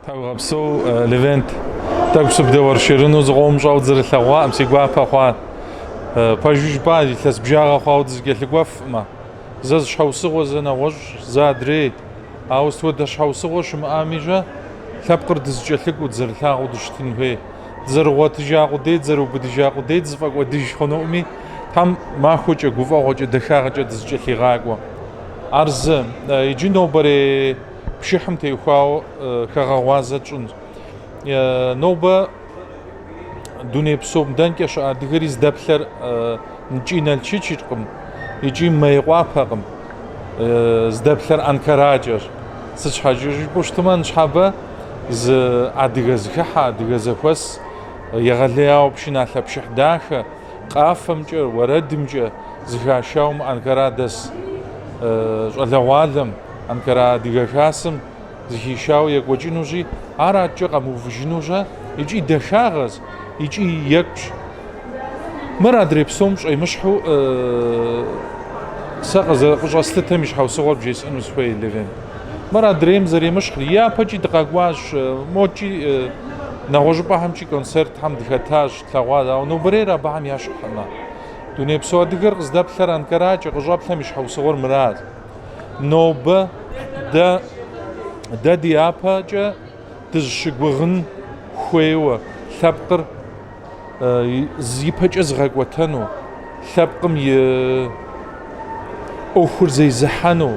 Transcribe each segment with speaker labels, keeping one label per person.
Speaker 1: Тхьэуегъэпсэу, Левент. Тӏэкӏу сыбдэуэршэрыну зыкъом щӏауэ дызэрылъэгъуакъым, си гуапэ хъуа. Пэжу жыпӏа, илъэс бжагъэ хъуауэ дызэкӏэлъыкӏуэфӏымэ. Зэ зы щхьэусыгъуэ, зэ нэгъуэщӏ, зэ адрей. Ауэ сыт хуэдэ щхьэусыгъуэ щымыӏами-щэ, лъэпкъыр дызэкӏэлъыкӏуэу, дызэрылъагъуу дыщытын хуей. Дызэрыгъуэтыжа къудей, дызэрыубыдыжа къудей дызэфӏэкӏуэдыж хъунукъыми, Тхьэм махуэкӏэ, гуфӏэгъуэкӏэ, дахагъэкӏэ дызэкӏэлъигъакӏуэ. Ар зы. Иджы нобэрей пшыхьым теухуауэ хэгъэгъуазэ тщӏынщ. Нобэ дуней псом дэнкӏэ щыӏэ адыгэри здэплъэр икӏи Налшычкъым, икӏи Мейкъуапэкъым, здэплъэр Анкаракӏэщ. Сыт щхьэкӏэ жыпӏэу щытмэ, ныщхьэбэ зы адыгэ зэхыхьэ, адыгэ зэхуэс, егъэлеяуэ пшыналъэ пшыхь дахэ, къафэмкӏэ, уэрэдымкӏэ зэхашауэ мы Анкара дэс щӏалэгъуалэм, Анкара Адыгэ Хасэм зэхишауэ екӏуэкӏынущи, ар адэкӏэ къэмыувыжынущ икӏи дахагъэщ, икӏи екӏущ. Мыр адрей псом щӏемыщхьу сэ къыщӏэслъытэм и щхьэусыгъуэр бжесӏэну сыхуей, Левент. Мыр адрейм зэремыщхьыр, япэкӏи дыкъэкӏуащ, мокӏи нэгъуэщӏыпӏэхэмкӏи концертхэм дыхэтащ, тлъэгъуащ, ауэ нобэрейр абыхэм ящхькъымэ. Дунейпсо адыгэр къыздэплъэр Анкаракӏэ, къыщӏэплъэм и щхьэусыгъуэр мыращ. Нобэ дэ дэ ди япэкӏэ дызыщыгугъын хуейуэ лъэпкъыр ипэкӏэ зыгъэкӏуэтэну, лъэпкъым и ӏуэхур зезыхьэну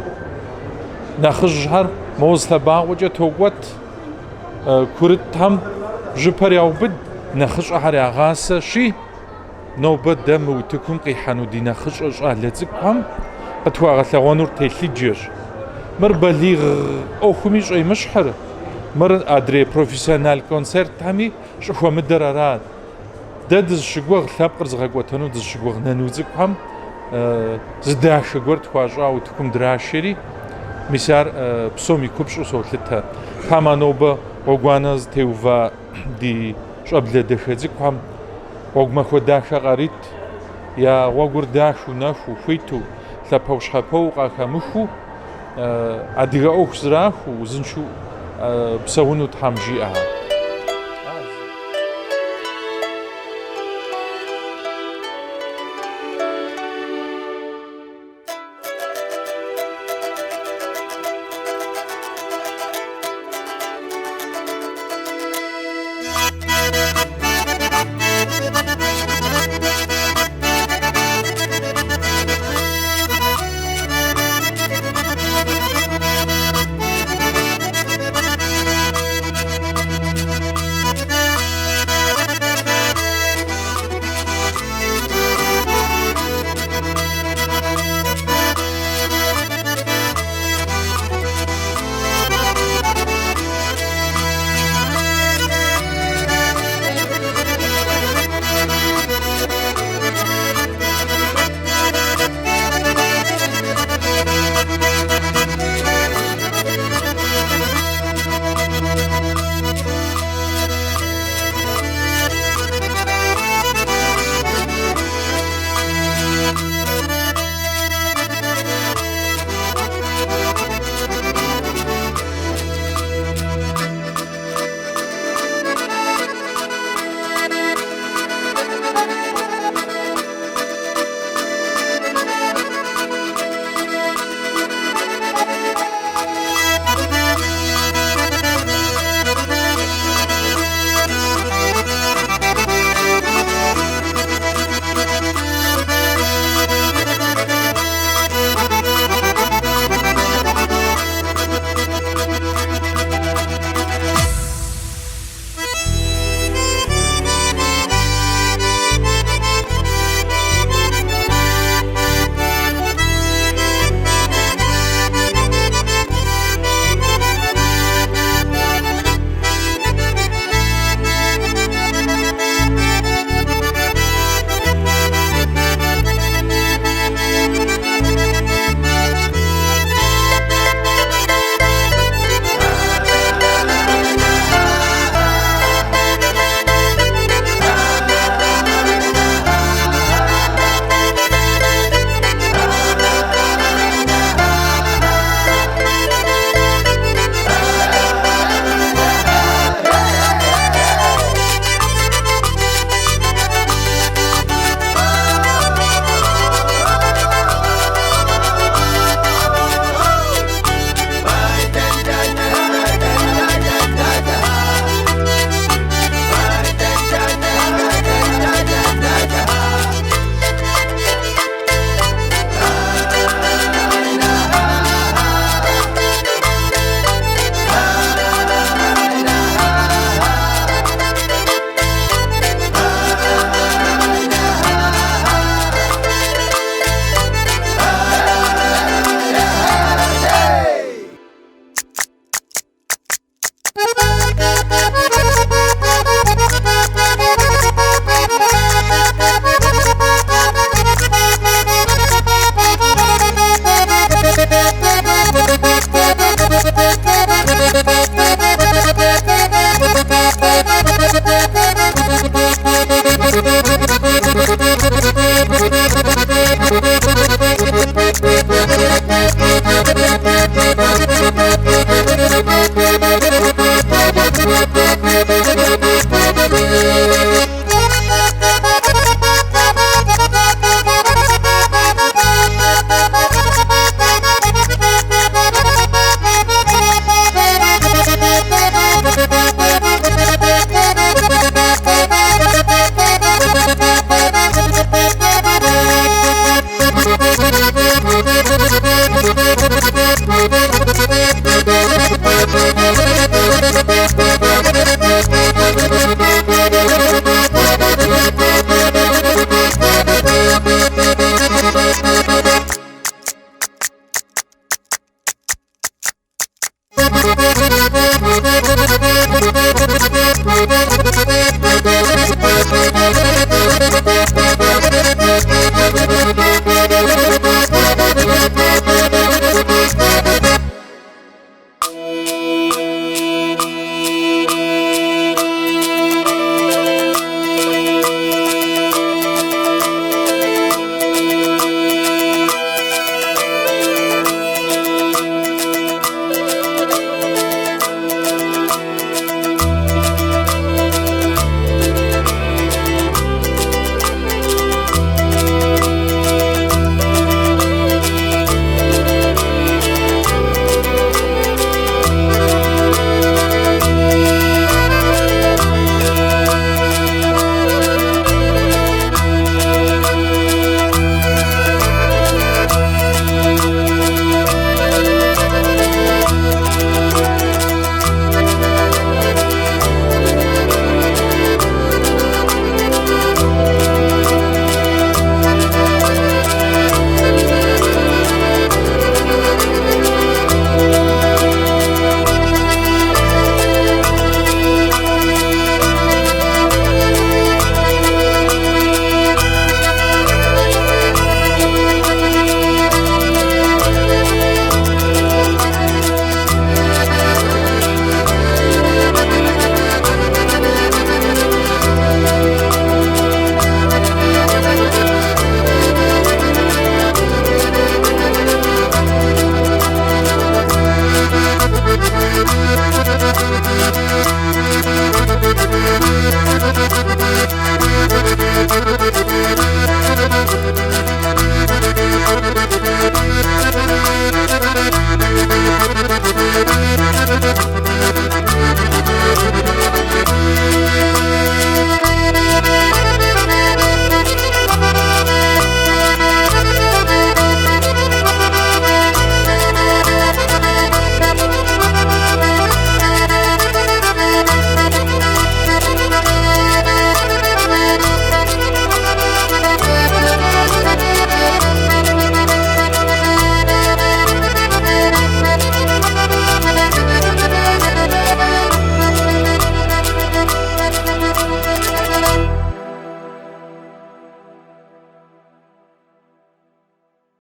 Speaker 1: нэхъыжьхэр моуэ зы лъэбакъуэкӏэ токӏуэт, курытхэм бжьыпэр яубыд, нэхъыщӏэхэр ягъасэщи, Нобэ дэ мы утыкум къихьэну ди нэхъыщӏэ щӏалэ цӏыкӏухэм къытхуагъэлъэгъуэнур телъыджэщ. Мыр балигъ ӏуэхуми щӏемыщхьыр, мыр адрей профессионал концертхэми щӏыхуэмыдэр арат. Дэ дызыщыгугъ, лъэпкъыр зыгъэкӏуэтэну дызыщыгугъ нану цӏыкӏухэм зы дахэ гуэр тхуащӏа утыкум драшэри, мис ар псом и купщӏу солъытэ. Тхьэм а нобэ гъуэгуанэ зытеува ди щӏэблэ дахэ цӏыкӏухэм гъуэгу махуэ дахэ къарит, я гъуэгур дахэу, нэхуу, хуиту, лъэпэу-щхьэпэу къахэмыхуу, адыгэ ӏуэху зэрахуэу, узыншэу псэуну Тхьэм жиӏэ.